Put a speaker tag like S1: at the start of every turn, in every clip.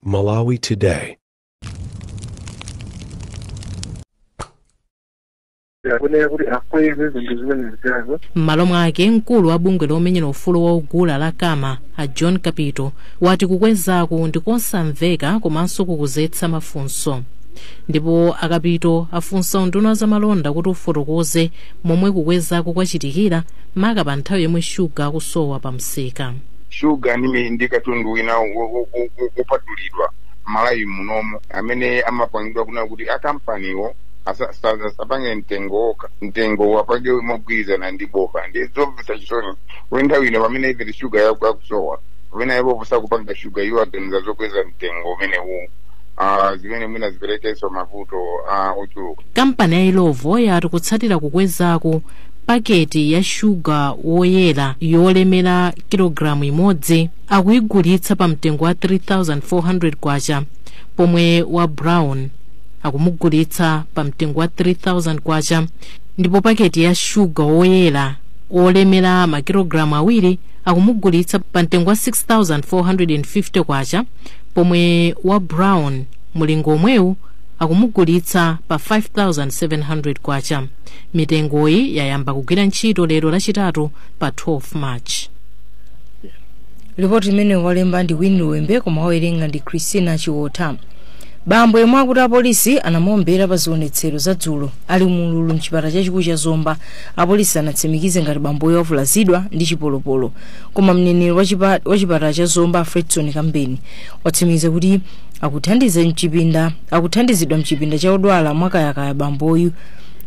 S1: Malawi Today.
S2: Akunena kuti akweze zinthu zimene zijazo.
S3: M'malo mwake, mkulu wa bungwe lomenyera ufulu wa ogula la CAMA, a John Kapito, wati kukwezaku ndikosamveka komanso kukuzetsa mafunso. Ndipo Akapito afunsa unduna wa zamalonda kuti ufotokoze momwe kukwezaku kwachitikira, maka pa nthawi yomwe shuga akusowa pa msika.
S4: Shuga ndi katundu wina wopatulidwa Malawi munomo amene amapangidwa kuna kuti akampaniwo asapange mtengo woka, mtengo wapange mogwirizana ndi boma. Ndi zomvetsa chisoni kuti nthawi ino pamene ife shuga yakusowa, pamene iwo sakupanga shuga, iwo aganiza zokweza mtengo umenewu, zimene mwina ziperekenso mavuto ochuluka.
S3: Kampani ya Illovo yati kutsatira kukwezaku, paketi ya shuga woyera yolemera kilogalamu imodzi akuyigulitsa pa mtengo wa 3400 kwacha, pomwe wa brown akumugulitsa pa mtengo wa 3000 kwacha, ndipo paketi ya shuga woyera olemera makilogalamu 2 akumugulitsa pa mtengo wa 6450 kwacha, pomwe wa brown mulingo omwewu akumugulitsa pa 5700 kwacha. Mitengoyi yayamba kugwira ntchito lero Lachitatu pa 12 March.
S5: Ripoti imene walemba ndi Winnie Wembe, koma wawerenga ndi Christina Chiwotha. Bambo yemwe akuti apolisi anamuombera pa zionetsero za dzulo ali mululu mchipatala chachikulu cha Zomba. Apolisi anatsimikize ngati bamboyo wavulazidwa ndi chipolopolo, koma mneneri wa chipatala cha Zomba, Fredson Kambeni, watsimikiza kuti akuthandizidwa mchipinda cha odwala mwakayakaya bamboyu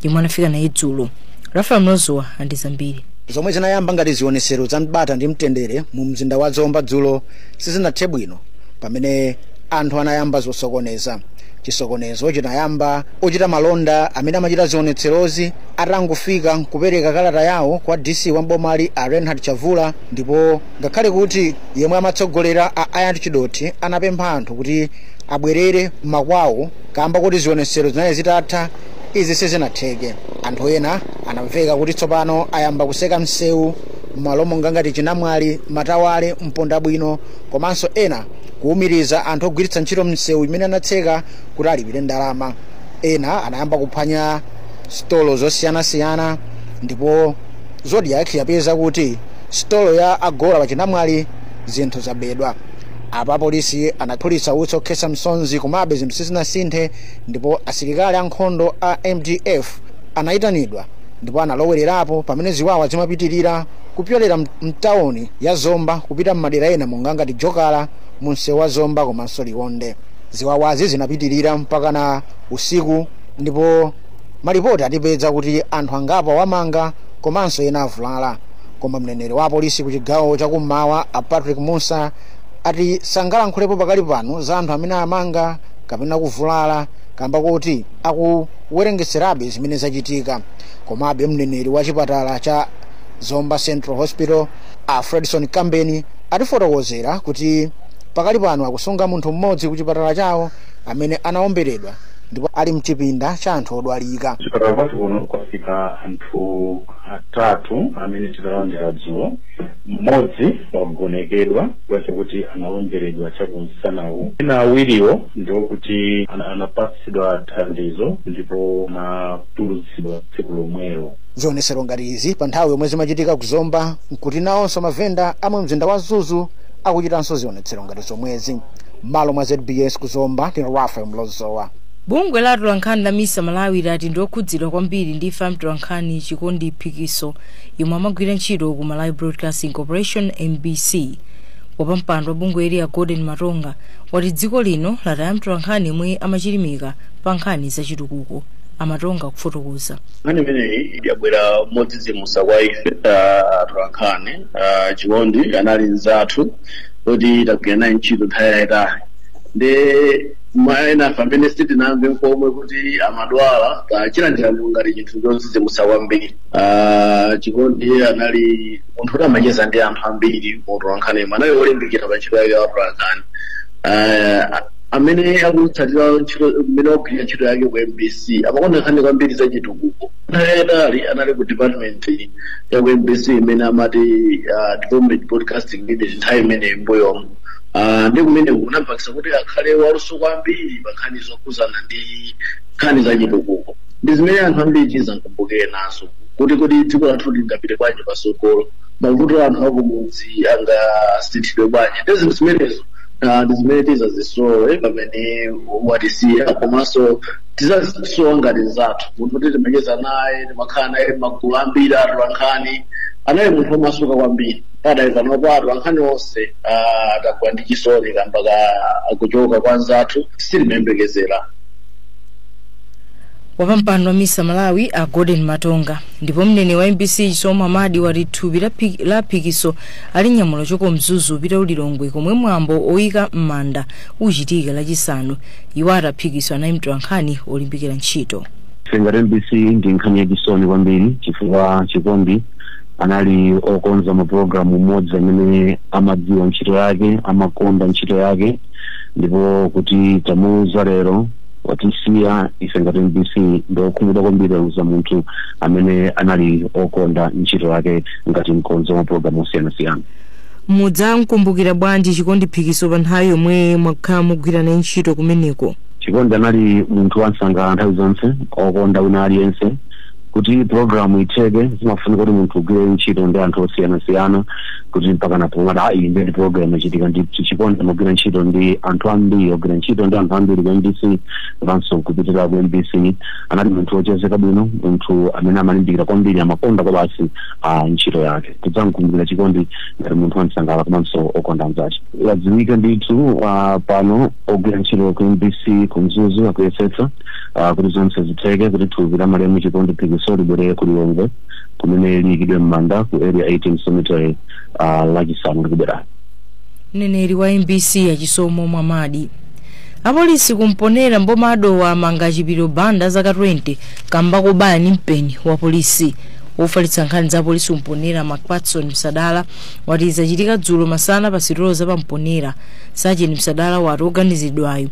S5: yemwe anafika naye dzulo. Rafael Mlozowa andi zambiri.
S6: Zomwe zinayamba ngati zionesero za mbata ndi mtendere mu mzinda wa Zomba dzulo sizinathe bwino pamene anthu anayamba zosokoneza. Chisokonezo chinayamba ochita malonda amene amachita zionetserozi atangofika nkupereka kalata yawo kwa DC wa mbomali a Reinhard Chavula, ndipo ngakhale kuti yemwe amatsogolera a Ayant Chidoti anapempha anthu kuti abwerere makwawo kamba kuti zionetsero zinali zitatha, izi sizinatheke. Anthu ena anamveka kuti tsopano ayamba kuseka msewu m'malo monga ngati Chinamwali, Matawale, Mpondabwino, komanso ena kuwumiriza anthu ogwiritsa ntchito msewu imene anatseka kuti alipire ndalama. Ena anayamba kuphwanya sitolo zosiyanasiyana, ndipo Zodiak yapeza kuti sitolo ya Agora pa Chinamwali zinthu zabedwa. Apa polisi anaphulitsa utsi okhetsa msonzi, komabe zinthu sizinasinthe, ndipo asilikali ankhondo a MDF anayitanidwa ndipo analowererapo pamene ziwawa zimapitirira kupyolera mtawuni ya Zomba kupita m'madera ena monga ngati Jokala, munsewu wa Zomba komanso Liwonde. Ziwawazi zinapitirira mpaka na usiku, ndipo malipoti atipeza kuti anthu angapo awamanga komanso ena avulala. Koma mneneri wa polisi ku chigawo chakummawa a Patrick Musa ati sangalankhulepo pakali pano za anthu amene amanga kapena kuvulala kamba kuti akuwerengeserabe zimene zachitika. Komabe mneneri wa chipatala cha Zomba Central Hospital a Fredson Kambeni atifotokozera kuti pakali pano akusunga munthu mmodzi ku chipatala chawo amene anaomberedwa ndipo ali mchipinda cha anthu odwalika.
S7: Chipatala kwathu kuno kwafika anthu atatu amene titalandira dzulo. Mmodzi wagonekedwa kwachakuti anaomberedwa chakumsanawu, ena awiriwo ndiokuti anapatsidwa thandizo ndipo anatulutsidwa tsiku lomwelo.
S6: Zionesero ngati izi pa nthawi yomwe zimachitika kuzomba nkuti nawonso mavenda amwe mzinda wa Mzuzu akuchitanso zionetsero ngati zomwezi. M'malo mwa ZBS kuzomba, ndine Rafael Mlozowa.
S5: Bungwe la atolankhani la MISA Malawi lati ndiokhudzidwa kwambiri ndi imfa ya mtolankhani Chikondi Phikiso yomwe amagwira ntchito ku Malawi Broadcasting Corporation, MBC. Wapampando wa bungwe a Gordon Matonga wati dziko lino lataya mtolankhani yemwe amachilimika pa nkhani zachitukuko. Amatonga kufotokoza.
S8: Nkhani imeneyi yabwera modzidzimutsa kwa ife atolankhani. Chikondi anali mnzathu kuti tagwira naye ntchito nthawi yayitali, ndi ena amene sitinamve nkomwe kuti amadwala, chilandira ngati chinthu chodzidzimutsa kwambiri. Chikondi anali munthu kuti amacheza ndi anthu ambiri mu utolankhani, anali wolimbikira pa ntchito yake ya utolankhani. Amene akutsatira ntchito mmene wagwirira ntchito yake ku MBC amakonda nkhani kwambiri za chitukuko. Nthawi yayitali anali ku department ya ku MBC imene amati Development Broadcasting Unit nthawi imene mbuyomu. Ndi kumene kunapangisa kuti akhale waluso kwambiri pa nkhani zokhuzana ndi nkhani za chitukuko, ndi zimene anthu ambiri tizamkumbukire nazo kuti dziko lathu lingapite bwanji pasogolo, mavuto anthu akumudzi angasinthidwe bwanji. Ndi zinthu zimenezo ndi zimene tizazisowe pamene watisiya, komanso tizazisowa ngati zathu. Munthu kuti timacheza naye, timakhala naye magulu ambiri atolankhani, anali munthu womasuka kwambiri. Padali panopo atolankhani onse atagwa ndi chisoni kamba kuchoka kwa nzathu, sitimayembekezera.
S5: Wapampando wa MISA Malawi a Gordon Matonga. Ndipo mneneri wa MBC Chisomo Amadi wati thupi la Phikiso alinyamula choko Mzuzu upita uLilongwe komwe mwambo oyika m'manda uchitika Lachisanu. Iwo ati Phikiso anali mtolankhani olimbikira ntchito.
S1: Ngati MBC ndi nkhani yachisoni kwambiri chifukwa Chikondi anali okonza mapulogalamu mmodzi amene amadziwa ntchito yake, amakonda ntchito yake, ndipo kuti tamuuza lero watisiya, ife ngati MBC ndiokhumudwa kwambiri za munthu amene anali okonda ntchito yake ngati mkonzi wa mapulogalamu osiyanasiyana.
S5: Mudzamkumbukira bwanji Chikondi Phikiso pa nthawi yomwe mwakhala mugwira naye ntchito kumeneko?
S1: Chikondi anali munthu wansangala nthawi zonse, okonda wina aliyense. Kuti programu itheke zimafunika kuti munthu ugwire ntchito ndi anthu osiyanasiyana kuti mpaka napomata iyi ndi program ichitika. Ndi Chikondi amagwira ntchito ndi anthu ambiri, ogwira ntchito ndi anthu ambiri ku MBC komanso kupitira ku MBC. Anali munthu wochezeka bwino, munthu amene amalimbikira kwambiri, amakonda kwa basi ntchito yake. Tidzamkumbukira Chikondi ngati munthu wansangala komanso okonda anzace. Yadziwika ndithu pano ogwira ntchito ku MBC ku Mzuzu akuyesetsa kuti zonse zitheke kuti thupi la malemu Chikondi Phikiso libwere ku Lilongwe kumene liyikidwe m'manda ku Area 18 Cemetery Lachisanu likubwera.
S5: Mneneri wa MBC Achisomo Mwamadi. Apolisi kumponera mboma Adowa amanga Chipiro Banda zaka 20 kamba kobaya ndi mpeni wa polisi. Wofalitsa nkhani za polisi kumponera Macpatson Msadala wati zachitika dzulo masana pa sitolo za pamponera. Sajeni Msadala wati oganizidwayo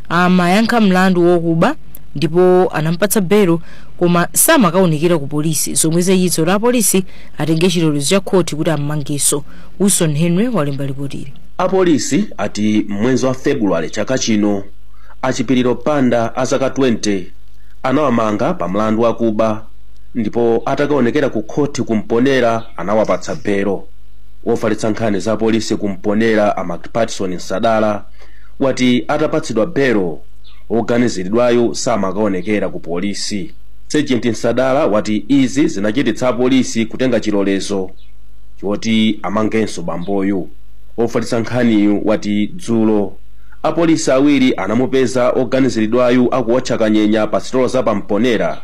S5: amayankha mlandu wokuba ndipo anampatsa belo koma samakaonekera ku polisi, zomwe zachititsa kuti apolisi atenge chilolezo cha khoti kuti ammangenso. Wilson Henry walemba ripotili.
S9: Apolisi ati mwezi wa Februwale chaka chino Achipiriro Panda a zaka 20 anawamanga pa mlandu wakuba ndipo atakaonekera ku khoti kumponera anawapatsa belo. Wofalitsa nkhani za polisi kumponera a Macpatson Msadala wati atapatsidwa belo oganiziridwayo samakaonekera ku polisi. Sergeant Msadala wati izi zinachititsa apolisi kutenga chilolezo choti amangenso bamboyu. Ofalitsa nkhaniyu wati dzulo apolisi awiri anamupeza oganiziridwayu akuwotcha kanyenya pa sitolo za pamponera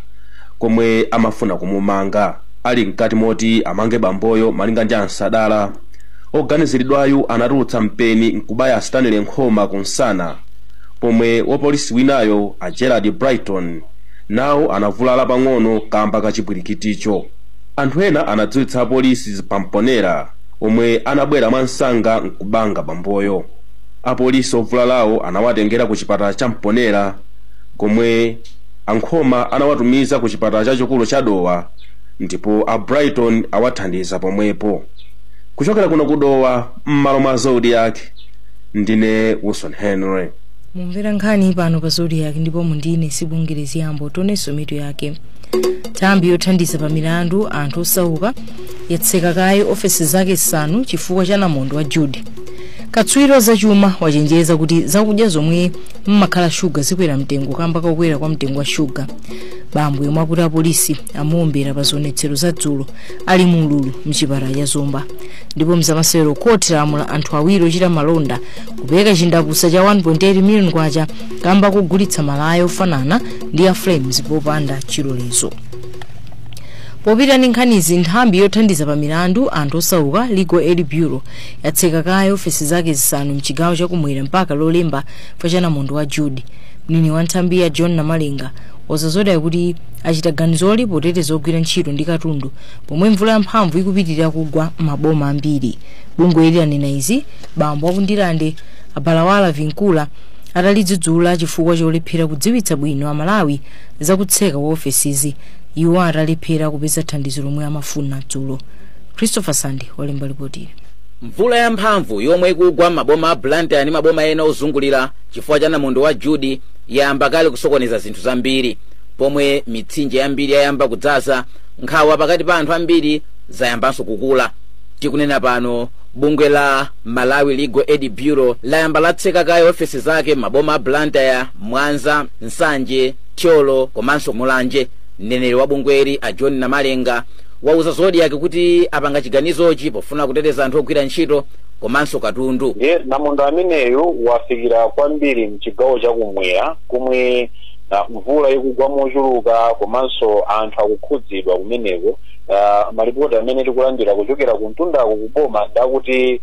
S9: komwe amafuna kumumanga. Ali mkati moti amange bamboyo, malinga ndi Ansadala, oganiziridwayu anatulutsa mpeni nkubaya Stanley Nkhoma kunsana, pomwe wapolisi winayo a Gerard Brighton nawo anavulala pang'ono kamba kachipwirikiticho. Anthu ena anadziwitsa apolisi pamponera omwe anabwera mwansanga nkubanga bamboyo. Apolisi ovulalawo anawatengera ku chipatala cha Mponera komwe Ankhoma anawatumiza ku chipatala chachikulu cha Dowa ndipo a Brighton awathandiza pomwepo. Kuchokera kuno kudowa m'malo mwa Zodiac, ndine Wilson Henry.
S5: Mumvera nkhani pano pa Zodiac ndipo mundine Sibungire Yambo. Tonenso mitu yake. Nthambi yothandiza pa milandu anthu osauka yatseka kaye ofesi zake 5 chifukwa cha namondwe wa Jude. Katswiri zachuma wachenjeza kuti zakudya zomwe mmakhala shuga zikwera mtengo kamba kakukwera kwa mtengo wa shuga. Bambo yomwe akuti apolisi amuombera pa zionetsero za dzulo ali mululu mchipatala cha Zomba. Ndipo mzamasewero, khoti lamula anthu awiri ochita malonda kupereka chindapusa cha 1.8 million kwacha kamba kugulitsa malaya ofanana ndi a Flames popanda chilolezo. Popita ndi nkhanizi, nthambi yothandiza pa milandu anthu osauka Legal Aid Bureau yatseka kaye ofesi zake 5 mchigawo chakumwera mpaka Lolemba pa namondwe wa Jude. Mneneri wa nthambi ya John Namalenga wazazodayi kuti achita ganizoli poteteza ogwira ntchito ndi katundu pomwe mvula yamphamvu ikupitirira kugwa maboma ambiri. Bungwe ili lanena izi bambo akundilande Abalawala Vinkula atalidzudzula chifukwa cholephera kudziwitsa bwino Amalawi zakutseka kwa ofesizi iwo atalephera kupeza thandizo lomwe amafuna dzulo. Christopher Sande walemba ripotili.
S10: Mvula yamphamvu yomwe ikugwa m'maboma a Blantyre ndi maboma ena ozungulira chifukwa cha namondwe wa Judy yayamba kale kusokoneza zinthu zambiri, pomwe mitsinje yambiri yayamba kudzaza. Nkhawa pakati pa anthu ambiri zayambanso kukula. Tikunena pano, bungwe la Malawi Legal Aid Bureau layamba latseka kaye ofesi zake m'maboma a Blantyre, Mwanza, Nsanje, Thyolo komanso Mulanje. Mneneri wa bungweli a John Namalenga wauza Zodiak kuti apanga chiganizochi pofuna kuteteza anthu ogwira ntchito komanso katundu.
S11: Ndiye namondwe ameneyu wafikira kwambiri mchigawo chakumwera komwe mvula ikugwa mochuluka komanso anthu akukhudzidwa kumeneko. Malipoti amene tikulandira kuchokera kumtundako kuboma ndakuti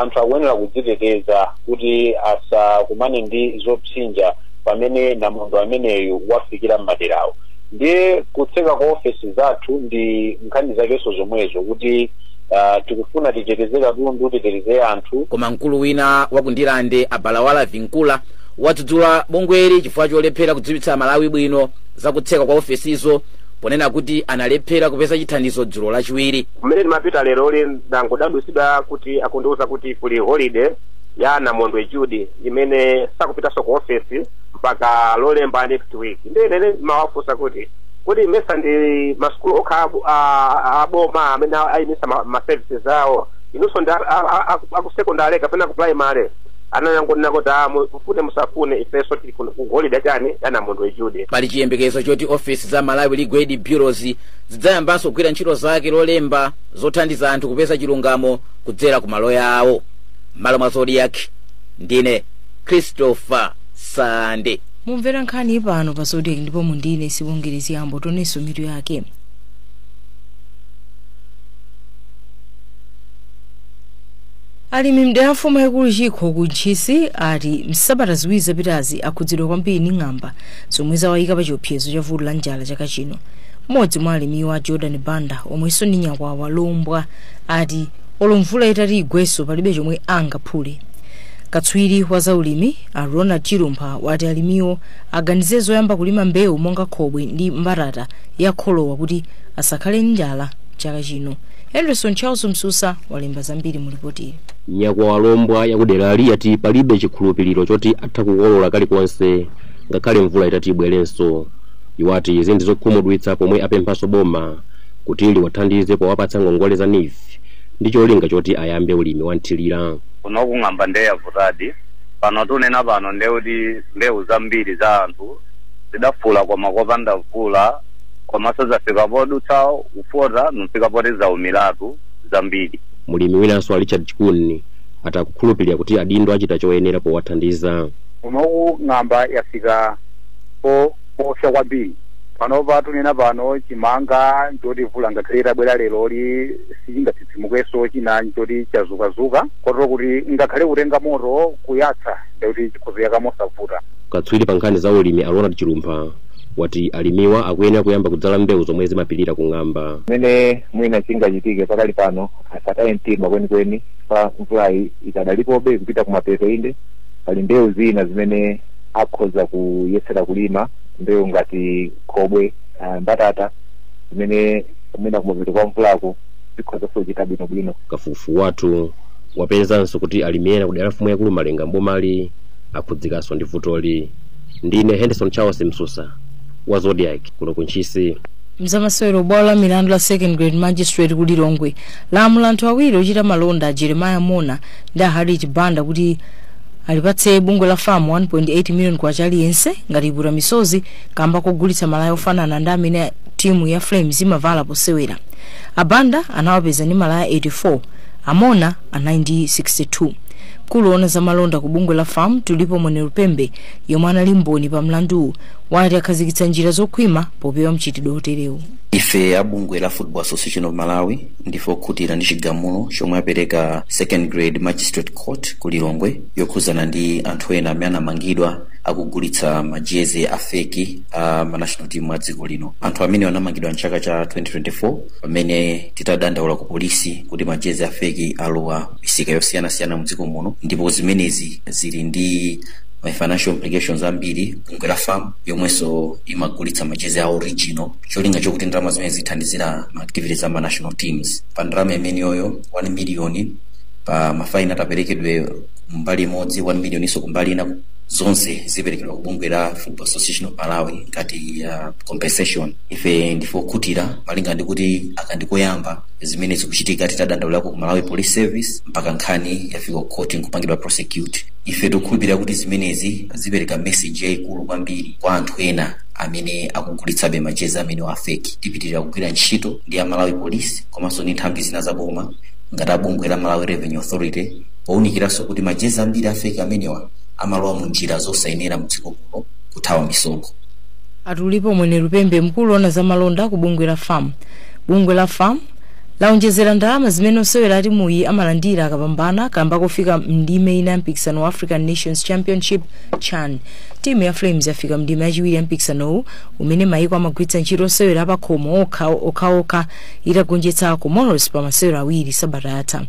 S11: anthu akuyenera kudziteteza kuti asakumane ndi zopsinja pamene namondwe ameneyu wafikira m'maderawo. Ndiye kutseka kwa ofesi zathu ndi nkhani zakenso zomwezo, kuti tikufuna titeteze katundu, titeteze anthu.
S10: Koma mkulu wina wakundilande Abalawala Vinkula wadzudzula bungweli chifukwa cholephera kudziwitsa Malawi bwino zakutseka kwa ofesizo, ponena kuti analephera kupeza chithandizo dzulo Lachiwiri.
S12: Kumene ndimapita leroli ndangodabwisidwa kuti akundiwuza kuti kuli holiday ya namondwe Judy imene sakupitanso ku ofesi mpaka Lolemba next week. Ndiye mawafunsa kuti mesa ndi masukulu okha aboma amene ayimisa ma services awo, inunso ndi akusekondale kapena ku primary? Anangonena kuti mufune musafune, ifenso tili ku holiday chani ya namondwe Judy.
S10: Pali chiyembekezo choti ofesi za Malawi Legal Aid Bureaus zidzayambanso kugwira ntchito zake Lolemba zothandiza anthu kupeza chilungamo kudzera ku maloya awo. Malo mwa Zodiak, ndine Christopher Sande.
S5: Mumvera nkhani pano pa Zodiak ndipo mundine Sibongere Yambo. Tonenso mitu yake. Alimi mdera mfumu yaikulu Chikho ku Ntchisi ati msabata 2 zapitazi akhudzidwa kwambiri ndi ng'amba zomwe zawayika pa chiopsezo cha vuto la njala chaka chino. Mmodzi mwa alimiwa, Jordan Banda, omwenso ndi nyakwawa Lombwa, ati olo mvula itati igwenso palibe chomwe angaphule. Katswiri wa zaulimi a Ronald Chilumpha wati alimiwo aganize zoyamba kulima mbewu monga khobwe ndi mbatata ya kholowa kuti asakhale njala chaka chino. Henderson Charles Msusa walemba zambiri mu ripotili.
S9: Nyakwawa Lombwa yakuderali yati palibe chikhulupiriro choti atha kukolola kalikonse ngakhale mvula itati ibwerenso. Iwati izi ndi zokhumudwitsa pomwe apemphanso boma kuti liwathandize powapatsa ngongole za NEEF ndi cholinga choti ayambe ulimi wa nthirira.
S13: Kuno kung'amba ndiye yavutadi. Pano tunena pano ndekuti mbewu zambiri za anthu zidafula koma kopanda mvula, komanso zafika podutsa ufota nufika poti zaumilatu zambiri.
S9: Mulimi winanso a Richard Chikuni atakukhulupirira kuti adindo achita choyenera powathandiza.
S14: Kunoku ng'amba yafika popsa kwambiri. Panopa tunena pano chimanga nchoti mvula ngakhale itabwera leroli sichingatsitsimukenso, china nchoti chazukazuka, kotero kuti ngakhale kutenga moto kuyatsa ndikuti chikhozoyaka mosavuta.
S9: Katswiri pa nkhani za ulimi a Ronald Chilumpha wati alimiwa akuyenera kuyamba kudzala mbewu zomwe zimapirira kung'amba.
S15: Mmene mwina chingachitike pakali pano, asataye mtima kwenikweni pa mvulayi ikadalipobe kupita kumapeto. Inde, pali mbewu zina zimene akhoza kuyesera kulima, mbewu ngati khobwe, mbatata, zimene kumene kumapeto kwa mvulako zikhoza kuchita bwinobwino.
S9: Kafukufuku wathu wapezanso kuti alimi ena kudera mfumu yakulu Malenga mbomali akhudzikanso ndi vutoli. Ndine Henderson Charles Msusa wa Zodiak kuno kuNtchisi.
S5: Mzamasewero, bwalo la milandu la Second Grade Magistrate ku Lilongwe lamula anthu awiri ochita malonda, Jeremiah Mona ndi Harit Banda, kuti alipatse bungwe la FAM 1.8 million kwacha aliyense ngati iputa misozi kamba kogulitsa malaya ofanana ndi amene timu ya Flames imavala posewera. Abanda anawapeza ndi malaya 84, Amona anali ndi 62. Mkulu woona za malonda ku bungwe la FAM, Tulipo Mwenelupembe, yomwe anali mboni pa mlanduwu, wati akhazikitsa njira zokhwima popewa mchitidwe oterewu.
S16: Ife a bungwe la Football Association of Malawi ndife okhutira ndi chigamulo chomwe apereka Second Grade Magistrate Court ku Lilongwe yokhuzana ndi anthu ena amene anamangidwa akugulitsa majezi a fake a ma national team a dziko lino. Anthu amene anamangidwa mchaka cha 2024 pamene titadandaula ku polisi kuti majezi a fake alowa misika yosiyanasiyana mdziko muno, ndipo zimenezi zili ndi ma financial implications ambiri. Bungwe la FAM yomwenso imagulitsa majezi a original, cholinga chokuti ndalama zimene zithandizira ma activities ama national teams, pa ndalama imeneyoyo 1 million Pa mafaini ataperekedwe kumbali imodzi 1 million iso kumbali ina, zonse ziperekedwa kubungwe la Football Association of Malawi ngati compensation. Ife ndife okhutira malinga ndi kuti akandikoyamba zimene zikuchitika titadandaulako ku Malawi Police Service mpaka nkhani yafika ku court nkupangidwa prosecute. Ife tikukhulupirira kuti zimenezi zipereka message yayikulu kwambiri kwa anthu ena amene akugulitsabe majezi amene wa fake. Tipitirira kugwira ntchito ndi a Malawi Police komanso ndi nthambi zina za boma ngati abungwe la Malawi Revenue Authority powunikiranso kuti majezi ambiri a fake amenewa amalowa mu njira zosayenera mdziko muno kuthawa misonkho.
S5: Atulipo Mwene Lupembe, mkulu ona za malonda ku bungwe la FAM. Bungwe la FAM laonjezera ndalama zimene osewera timuyi amalandira akapambana kamba kofika mndime ina ya mpikisano wa African Nations Championship, CHAN. Timu ya Flames yafika mndime yachiwiri ya mpikisanowu umene maiko amagwiritsa ntchito osewera apakhomo okhaokha itagonjetsa Comoros pa masewero awiri sabata yatha.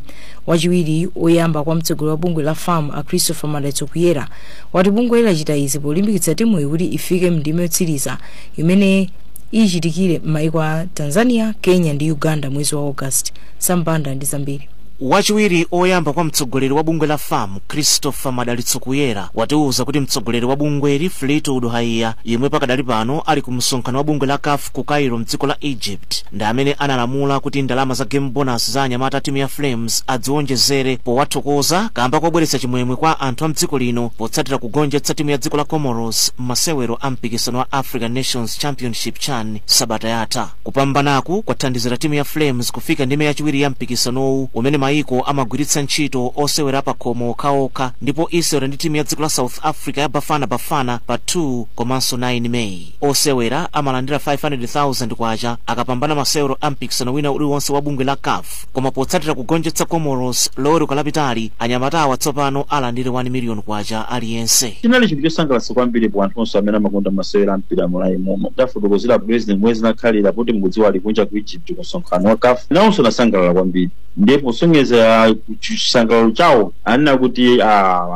S5: Wachiwiri oyamba kwa mtsogoleri wa bungwe la FAM, a Christopher Madatso Kuyera, wati bungwe lachita izi polimbikitsa timuyi kuti ifike mndime yotsiriza imene ichitikire m'maiko a Tanzania, Kenya ndi Uganda mwezi wa August. Sambanda ndi zambiri.
S17: Wachiwiri oyamba kwa mtsogoleri wa bungwe la FAM, Christopher Madalitso Kuyera, watiwuza kuti mtsogoleri wa bungweli Fleetwood Haiya, yemwe pakadali pano ali ku msonkhano wa bungwe la CAF ku Cairo mdziko la Egypt, ndi amene analamula kuti ndalama za game bonus za anyamata timu ya Flames adziwonjezere powathokoza kamba kobweretsa chimwemwe kwa anthu a mdziko lino potsatira kugonjetsa timu ya dziko la Comoros m'masewero a mpikisano wa African Nations Championship, CHAN, sabata yatha. Kupambanaku kwathandizira timu ya Flames kufika ndime yachiwiri ya mpikisanowu umene maiko amagwiritsa ntchito osewera pakhomo okhaokha, ndipo isewera ndi timu ya dziko la South Africa ya Bafana Bafana pa 2 komanso 9 Meyi. Osewera amalandira 500,000 kwacha akapambana masewero a mpikisano wina uliwonse wa bungwe la CAF, koma potsatira kugonjetsa Comoros loweruka lapitali, anyamatawa tsopano alandire 1 million kwacha aliyense.
S18: Chinali chinthu chosangalatsa kwambiri po anthu onse amene amakonda masewera ampira mulayi muno. Tafotokozera president mwezi nakhalira kuti mukudziwa ali kunja ku Egypt ku msonkhano wa CAF, nawonso anasangalala kwambiri, ndipo kusonyeza chisangalalo chawo anena kuti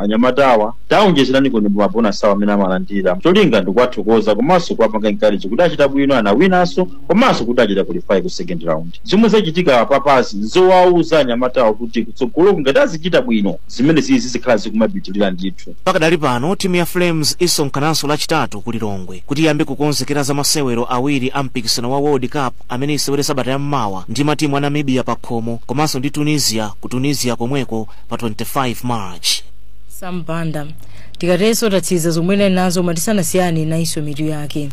S18: anyamatawa taonjezerani kuno mabonus awo amene amalandira, cholinga ndikuwathokoza komanso kuwapanga encourage kuti achita bwino, anawinanso komanso kuti achita qualify ku second round. Zomwe zachitika papasi nzowauza anyamatawa kuti kutsogoloku ngati azichita bwino zimene zizi zikhala zikumapitirira ndithu.
S17: Pakadali pano timu ya Flames isonkhananso lachitatu ku Lilongwe kuti iyambe kukonzekera za masewero awiri a mpikisano wa World Cup amene isewere sabata yammawa ndi matimu a Namibia pakhomo komanso ndi Tunisia ku Tunisia komweko pa 25 March.
S5: Sambanda, tikatenso tatsiza zomwe nazo matisanasiyane nayiso mitu yake.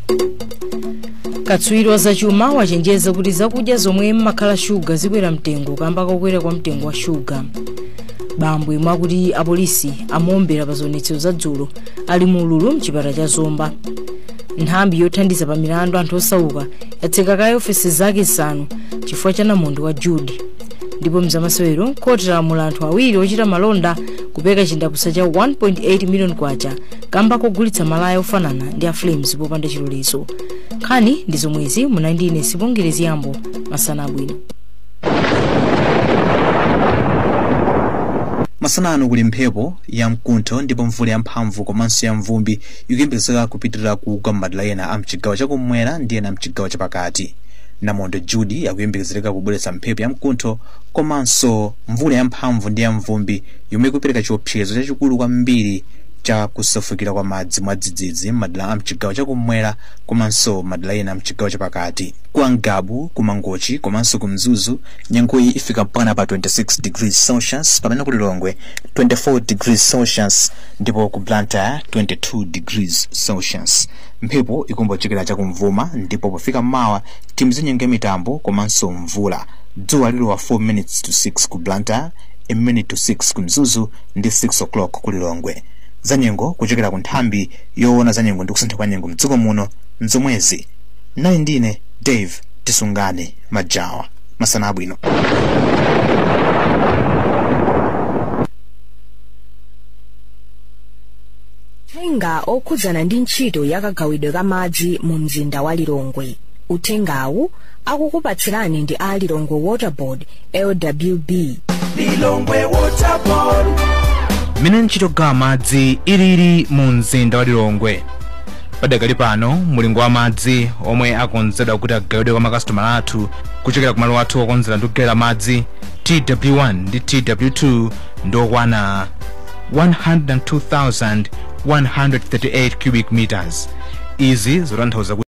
S5: Katswiri wa zachuma wachenjeza kuti zakudya zomwe mmakhala shuga zikwera mtengo kamba kokwera kwa mtengo wa shuga. Bambo imwe akuti apolisi amuombera pa zionetsero za dzulo ali mululu mchipata cha Zomba. Nthambi yothandiza pa milandu anthu osauka yatseka kaye ofesi zake 5 chifukwa cha namondwe wa Jude. Ndipo mzamasewero, khoti lalamula anthu awiri ochita malonda kupeka chindapusa cha 1.8 million kwacha kamba kogulitsa malaya ofanana ndi a Flames popanda chilolezo. Nkhani ndi zomwezi. Munandine Sibongere Yambo, masana abwino.
S19: Masana ano kuli mphepo ya mkuntho ndipo mvula yamphamvu komanso ya mvumbi ikuyembekezeka kupitirira kugwa m'madera ena a mchigawo chakummwera ndi ena mchigawo chapakati. Namondwe Judy akuyembekezereka kubweretsa mphepo ya mkuntho komanso mvula yamphamvu ndi ya mvumbi yomwe ikupereka chiopsezo chachikulu kwambiri cha kusefukira kwa madzi mwadzidzidzi m'madera a mchigawo chakummwera komanso madera ena a mchigawo chapakati. Ku Ngabu, ku Mangochi komanso ku Mzuzu nyengoyi ifika mpaka pa 26 degrees Celsius, pamene ku Lilongwe 24 degrees Celsius ndipo ku Blantyre 22 degrees Celsius. Mphepo ikumbochokera chakumvuma ndipo pofika mmawa timzinyengo mitambo komanso mvula. Dzuwa lilowa 4 minutes to 6 ku Blantyre, a minute to 6 ku Mzuzu ndi 6 o'clock ku Lilongwe. Zanyengo kuchokera ku nthambi yoona zanyengo ndi kusintha kwa nyengo mdziko muno mzomwezi. Nayi ndine Dave Tisungane Majawa. Masana abwino.
S20: Uthenga okhudzana ndi ntchito yakagawidwe ka madzi mu mzinda wa Lilongwe. Uthengawu akukupatsirani ndi a Lilongwe Water Board, LWB.
S21: Lilongwe Water Board.
S22: Mmene ntchito yogawa madzi ilili mu mzinda wa Lilongwe,
S19: Padakali pano mulingo wa madzi omwe akonzedwa kuti agawidwe kwa makasitomala athu kuchokera ku malo athu okonzera ndi kugawira madzi TW1 ndi TW2 ndiokwana 102,138 cubic meters. Izi zotanthauza kuti